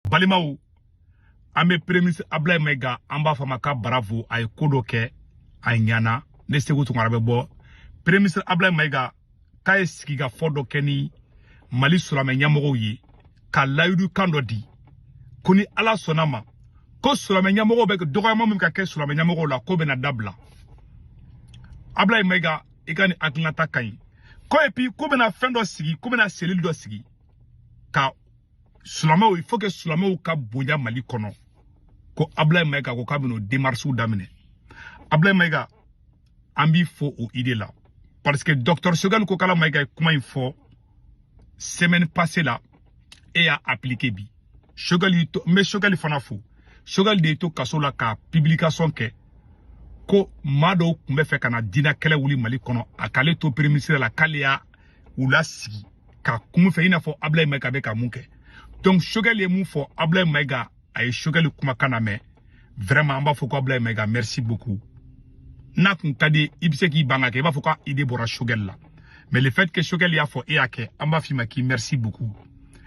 Balimaw, an bɛ premier ministre Ablaye Mayiga, an b'a fɔ a ma ka bravo. A ye ko dɔ kɛ, a ɲana. Ne Segu Tunkara bɛ bɔ. Premier ministre Ablaye Mayiga k'a ye sigikafɔ dɔ kɛ ni Mali silamɛ ɲɛmɔgɔw ye, ka layidu kan dɔ di ko ni Ala sɔnna ma, ko silamɛ ɲɛmɔgɔw bɛ dɔgɔyama min ka kɛ silamɛ ɲɛmɔgɔw la, ko bɛna dabila. Ablaye Mayiga, i ka nin hakilinata ka ɲi. Ko et puis ko bɛna fɛn dɔ sigi, ko bɛna cellule dɔ sigi ka silamɛw, il faut que silamɛw ka bonya Mali kɔnɔ. Ko Ablaye Mayiga ko k'a bɛn'o démarches daminɛ. Ablaye Mayiga, an b'i fo o idée la, parce que docteur Choguel Kokala Mayiga ye kuma in fɔ semaine passée la, e y'a appliqué bi. Choguel y'i to, n bɛ Choguel fana fo. Choguel de y'i to kaso la ka publication kɛ ko maa dɔw tun bɛ fɛ ka na diinɛ kɛlɛ wuli Mali kɔnɔ. A k'ale to premier ministre la, k'ale y'a u lasigi ka kun fɛ, i n'a fɔ Ablaye Mayiga bɛ ka mun kɛ. Donc Choguel ye mun fɔ, Ablaye Mayiga a ye Choguel kumakan lamɛn. Vraiment, an b'a fɔ ko Ablaye Mayiga, merci beaucoup. N'a kun ka di, i bɛ se k'i ban ka kɛ, i b'a fɔ ko idée bɔra Choguel la, mais le fait que Choguel y'a fɔ, e y'a kɛ, an b'a f'i ma k'i merci beaucoup.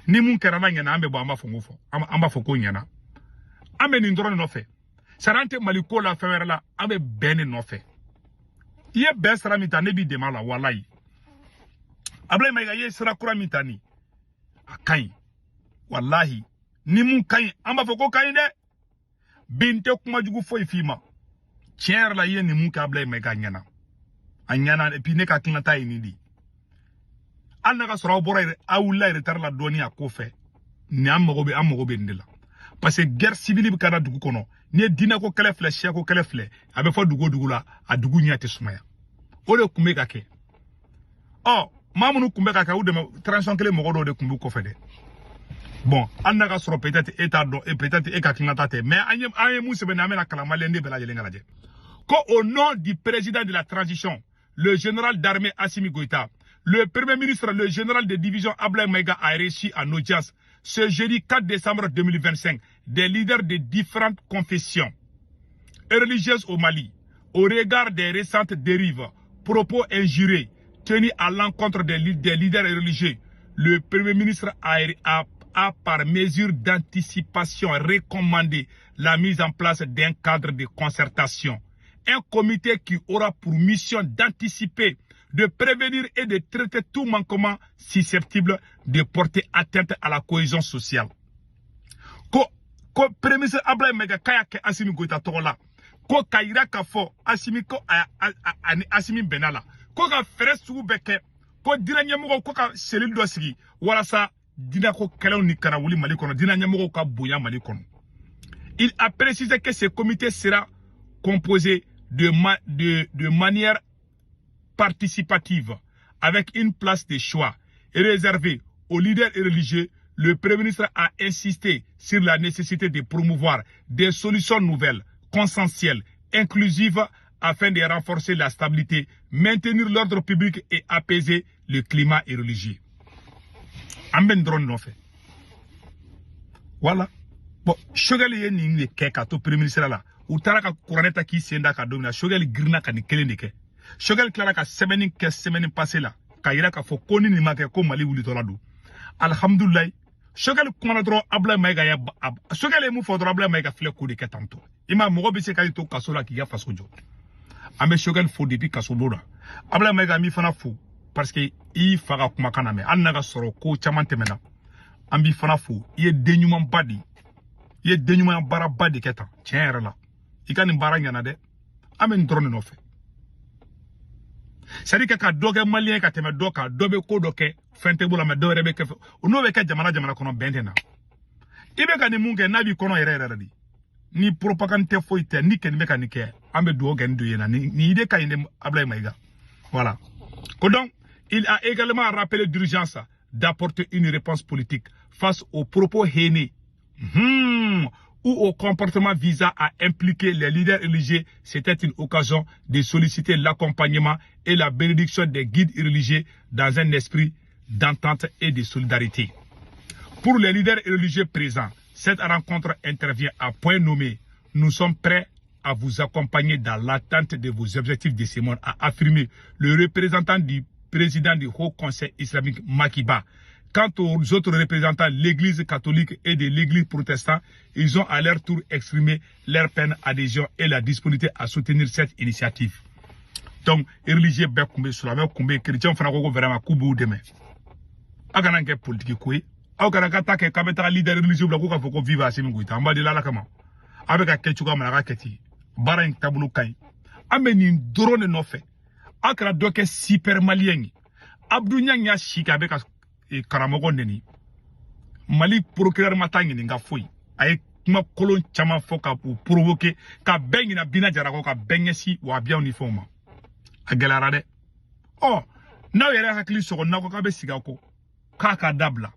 Ni mun kɛra n'a ɲɛna, an bɛ bɔ, an b'a fɔ ko fɔ, an b'a fɔ ko ɲɛna. An bɛ nin dɔrɔn de nɔfɛ. Sari an tɛ Mali ko la, fɛn wɛrɛ la, an bɛ bɛn de nɔfɛ. I ye bɛn sira min ta, ne b'i dɛmɛ a la. Walayi, Ablaye Mayiga, i ye sira kura min ta nin, a ka ɲi. Walahi, ni mun ka ɲi, an b'a fɔ ko ka ɲi dɛ. Bi n tɛ kuma jugu foyi f'i ma. Tiɲɛ yɛrɛ la, i ye nin mun kɛ, Ablaye Mayiga, a ɲɛna, a ɲɛna. Et puis ne ka hakilinata ye nin de ye. Hali n'a ka sɔrɔ aw bɔra, aw wulila retard la dɔɔni a ko fɛ, nin an mago bɛ nin de la, parce que guerre civile bɛ ka na dugu kɔnɔ. N'i ye diinɛko kɛlɛ filɛ, siyako kɛlɛ filɛ, a bɛ fɔ dugu o dugu la, a dugu ɲɛ tɛ sumaya. O de tun bɛ ka kɛ. Ɔ maa minnu tun bɛ ka kɛ, u dɛmɛ transition kelen mɔgɔ dɔw de tun b'u kɔfɛ dɛ. Bon, hali n'a ka sɔrɔ peut-être e t'a dɔn, peut-être e ka hakilinata tɛ, mais an ye mun sɛbɛn, an bɛna kalan maliyɛn den bɛɛ lajɛlen ka lajɛ ko au nom du président de la transition, le général d'armée Assimi Goïta, le premier ministre, le général de division Ablaye Maïga, a reçu en audience ce jeudi 4 décembre 2025 des leaders de différentes confessions religieuses au Mali. Au regard des récentes dérives, propos injurieux tenus à l'encontre des leaders religieux, le premier ministre a par mesure d'anticipation recommandé la mise en place d'un cadre de concertation. Un comité qui aura pour mission d'anticiper, de prévenir et de traiter tout manquement susceptible de porter atteinte à la cohésion sociale. Ko premier ministre Ablaye Maïga k'a y'a kɛ Assimi Goïta tɔgɔ la, ko ka yira k'a fɔ Assimi ko a ni Assimi bɛnna la, ko ka fɛɛrɛ sugu bɛɛ kɛ, ko diinɛ ɲɛmɔgɔw ko ka cellule dɔ sigi walasa diinɛko kɛlɛw ni kana wuli Mali kɔnɔ, diinɛ ɲɛmɔgɔw ka bonya Mali kɔnɔ. Il a précisé que ce comité sera composé de manière participative, avec une place de choix réservée aux leaders religieux. Le Premier ministre a insisté sur la nécessité de promouvoir des solutions nouvelles, consensuelles, inclusives, afin de renforcer la stabilité, maintenir l'ordre public et apaiser le climat religieux. An bɛ nin dɔrɔn nɔfɛ. Voilà. Bon, Choguel ye nin de kɛ ka to premier ministre la. U taara ka kuranɛ ta k'i sen da ka don min na, Choguel girinna ka nin kelen de kɛ. Choguel tilara ka sɛbɛnni kɛ semaine passée la, k'a yira k'a fɔ ko ni nin ma kɛ, ko Mali wulitɔla don. Alhamdulilayi, Choguel kumana dɔrɔn, Ablaye Mayiga ya, Choguel ye mun fɔ dɔrɔn, Ablaye Mayiga filɛ k'o de kɛ tantɔ. I ma mɔgɔ bɛ se k'ale to kaso la k'i ka faso jɔ. An bɛ Choguel fo depuis kaso bon na. Ablaye Mayiga, an b'i fana fo, parce que i y'i fa ka kumakan lamɛn, hali n'a ka sɔrɔ ko caman tɛmɛna. An b'i fana fo. I ye den ɲumanba de ye, i ye den ɲuman baaraba de kɛ tan. Tiɲɛ yɛrɛ la, i ka nin baara ɲɛna dɛ. An bɛ nin dɔrɔn de nɔfɛ, c'est à dire que ka dɔ kɛ maliyɛn ka tɛmɛ dɔ kan. Dɔ bɛ ko dɔ kɛ, fɛn tɛ bolo la, mɛ dɔ wɛrɛ bɛ kɛ, o n'o bɛ kɛ jamana jamana kɔnɔ, bɛn tɛ na. I bɛ ka nin mun kɛ, n'a b'i kɔnɔ yɛrɛ yɛrɛ de, ni propagande tɛ, foyi tɛ, ni kɛni bɛ ka nin kɛ, an bɛ dugawu kɛ nin don yen na. Nin idée ka ɲi dɛ, Ablaye Maïga. Voilà. Ko donc il a également rappelé d'urgence d'apporter une réponse politique face aux propos haineux ou au comportement visant à impliquer les leaders religieux. C'était une occasion de solliciter l'accompagnement et la bénédiction des guides religieux dans un esprit d'entente et de solidarité. Pour les leaders religieux présents, cette rencontre intervient à point nommé. Nous sommes prêts à vous accompagner dans l'atteinte de vos objectifs de ce monde, a affirmé le représentant du président du Haut Conseil islamique Makiba. Quant aux autres représentants de l'Église catholique et de l'Église protestante, ils ont à leur tour exprimé leur pleine adhésion et la disponibilité à soutenir cette initiative. Donc, religieux bɛɛ kun bɛ, silamɛ kun bɛ, chrétien fana ko ko vraiment k'u b'u dɛmɛ. Aw kana kɛ politique ko ye. Aw kana ka taa kɛ k'a bɛ taga leader religieux bila ko k'a fɔ ko vive Assimi Goïta. An b'a deli Ala kama. A bɛ ka kɛ cogoya min na, a ka kɛ ten. Baara in taabolo ka ɲi. An bɛ nin dɔrɔn de nɔfɛ. Aw kana dɔ kɛ super malien ye. Abdou Niang y'a si kɛ a bɛ ka karamɔgɔ neni. Mali procureur ma taa ɲininka foyi. A ye kuma kolon caman fɔ ka u provoquer, ka bɛɛ ɲina Bina Jara kɔ, ka bɛɛ ɲɛsin wahabiyaw ni fɛnw ma. A gɛlɛyara dɛ. Ɔ, n'aw yɛrɛ hakili sɔgɔ n'aw ko k'a bɛ sigi aw kɔ k'a ka dabila,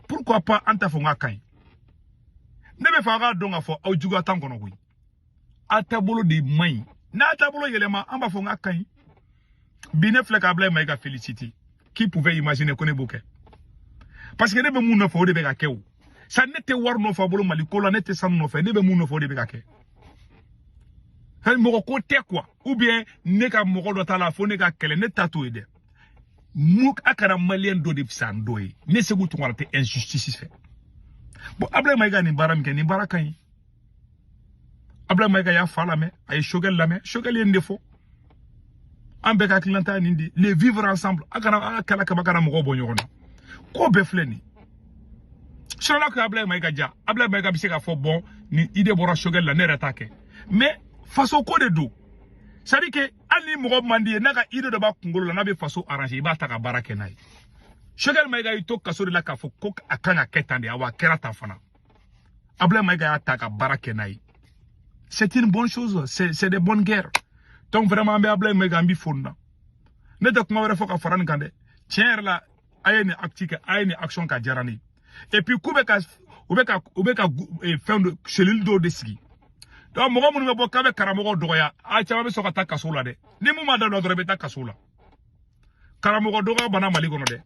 pourquoi pas? An t'a fɔ n k'a ka ɲi. Ne bɛ fɛ aw k'a dɔn k'a fɔ aw juguya t'an kɔnɔ koyi. A taabolo de man ɲi. N'a taabolo yɛlɛma, an b'a fɔ n k'a ka ɲi. Bi ne filɛ k'a bila Maïga féliciter. Qui pouvait imaginer ko ne b'o kɛ? Parce que ne bɛ mun nɔfɛ, o de bɛ ka kɛ. O sa, ne tɛ wari nɔfɛ a bolo Mali ko la, ne tɛ sanu nɔfɛ. Ne bɛ mun nɔfɛ, o de bɛ ka kɛ. Hali mɔgɔ ko tɛ quoi, ou bien ne ka mɔgɔ dɔ t'a la fo ne ka kɛlɛ, ne ta t'o ye dɛ. Mu a kana malien dɔ de fisaya ni dɔ ye. Ne Segu Tunkara tɛ injustice fɛ. Bon, Ablaye Maïga, nin baara min kɛ, nin baara ka ɲi. Ablaye Maïga y'a fa lamɛn, a ye Choguel lamɛn. Choguel ye nin de fɔ. An bɛɛ ka hakilinata ye nin de, le vivre ensemble. A kana a kɛla kaba kana mɔgɔw bɔ ɲɔgɔn na. Ko bɛɛ filɛ nin. Sinon ko Ablaye Maïga ja, Ablaye Maïga bɛ se k'a fɔ bon, ni idée bɔra Choguel la, ne yɛrɛ t'a kɛ. Mais faso ko de don. C'est à dire que hali ni mɔgɔ man di ye, n'a ka idée dɔ b'a kunkolo la, n'a bɛ faso arranger, i b'a ta ka baara kɛ n'a ye. Choguel Maïga y'i to kaso de la k'a fɔ ko a kan ka kɛ tan de, awa a kɛra tan fana. Ablaye Maïga y'a ta ka baara kɛ n'a ye. C'est une bonne chose, c'est des bonnes guerres. Donc vraiment, an bɛ Ablaye Maïga, an b'i fo nin na. Ne tɛ kuma wɛrɛ fɔ ka fara nin kan dɛ. Tiɲɛ yɛrɛ la, a ye nin acte kɛ, a ye nin action ka diyara ne ye. Et puis k'u bɛ ka u bɛ ka u bɛ ka fɛn dɔ, cellule dɔw de sigi. Donc mɔgɔ minnu bɛ bɔ k'a bɛ karamɔgɔ dɔgɔya, a caman bɛ sɔn ka taa kaso la dɛ. Ni mun ma dabila dɔrɔn, i bɛ taa kaso la. Karamɔgɔ dɔgɔya banna Mali kɔnɔ dɛ.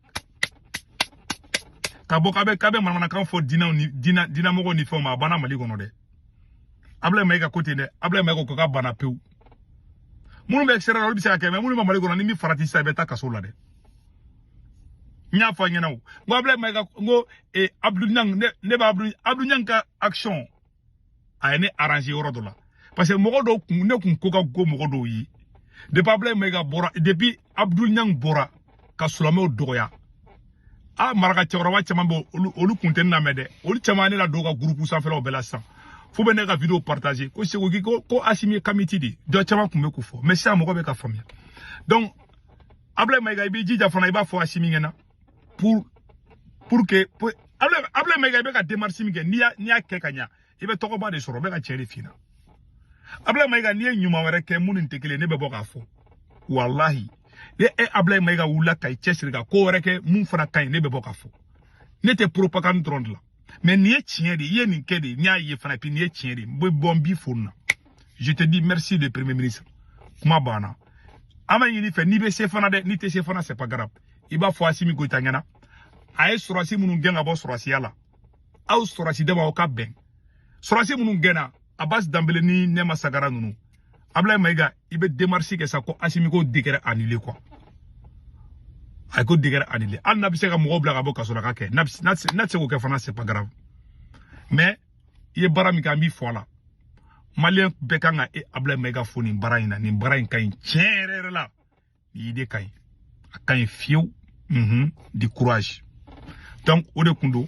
Ka bɔ k'a bɛ manamanakan fɔ diinɛw ni diinɛ diinɛmɔgɔw ni fɛnw ma, a banna Mali kɔnɔ dɛ. Ablaye Maïga ko ten dɛ. Ablaye Maïga ko k'a banna pewu. Minnu bɛ extérieur la, olu bɛ se ka kɛ, mais minnu bɛ Mali kɔnɔ, ni min farati sisan, i bɛ taa kaso la dɛ. N y'a fɔ a ɲɛna o, n ko Ablaye Maïga, n ko Abdou Niang, ne bɛ Abdou Niang ka action, a ye ne arranger yɔrɔ dɔ la, parce que mɔgɔ dɔw kun ne kun ko ka go mɔgɔ dɔw ye. Depuis Ablaye Maïga bɔra, depuis Abdou Niang bɔra ka silamɛw dɔgɔya, a maraka cɛkɔrɔba caman bɛ, olu kun tɛ ne lamɛn dɛ. Olu caman ne la dɔw ka groupe sanfɛlaw bɛɛ la sisan, fo bɛ ne ka vidéo partager ko Segu k'i ko Assimi ye kamiti de. Dɔ caman kun bɛ k'o fɔ, mais sisan mɔgɔ bɛ ka faamuya. Donc Ablaye Maïga, i b'i jija fana, i b'a fɔ Assimi ɲɛna pour que pour, Ablaye Maïga, i bɛ ka démarche min kɛ, n'i y'a kɛ ka ɲa, i bɛ tɔgɔba de sɔrɔ. N bɛ ka cɛ de f'i ɲɛna. Ablaye Maïga, n'i ye ɲuman wɛrɛ kɛ minnu tɛ kelen, ne bɛ bɔ k'a fɔ. Walahi, ni e Ablaye Maïga wulila ka i cɛsiri ka ko wɛrɛ kɛ mun fana ka ɲi, ne bɛ bɔ k'a fɔ. Ne tɛ propagande dɔrɔn de la, mais nin ye tiɲɛ de ye. I ye nin kɛ de, n y'a ye fana, puis nin ye tiɲɛ de ye. N bɛ bɔ, n b'i fo nin na. Je te dis merci, le premier ministre. Kuma banna. An b'a ɲini fɛ, n'i bɛ se fana dɛ, n'i tɛ se fana, c'est pas grave, i b'a fɔ Assimi Goïta ɲɛna, a ye sɔrɔsi minnu gɛn ka bɔ sɔrɔsiya la, aw sɔrɔsi dama, aw ka bɛn. Sɔrɔsi minnu gɛnna, Abbas Danbele ni Nɛma Sagara ninnu, Ablaye Maïga, i bɛ démarche kɛ sa ko Assimi ko décret annulé quoi. A ko décret annulé. Hali n'a bɛ se ka mɔgɔw bila ka bɔ kaso la ka kɛ, n'a tɛ se k'o kɛ fana, c'est pas grave, mais i ye baara min kɛ, an b'i fɔ a la. Malien bɛɛ kan ka e Ablaye Maïga fo nin baara in na. Nin baara in ka ɲi tiɲɛ yɛrɛ yɛrɛ la. Nin idée ka ɲi, a ka ɲi fiyewu. Du courage. Donc o de kun don.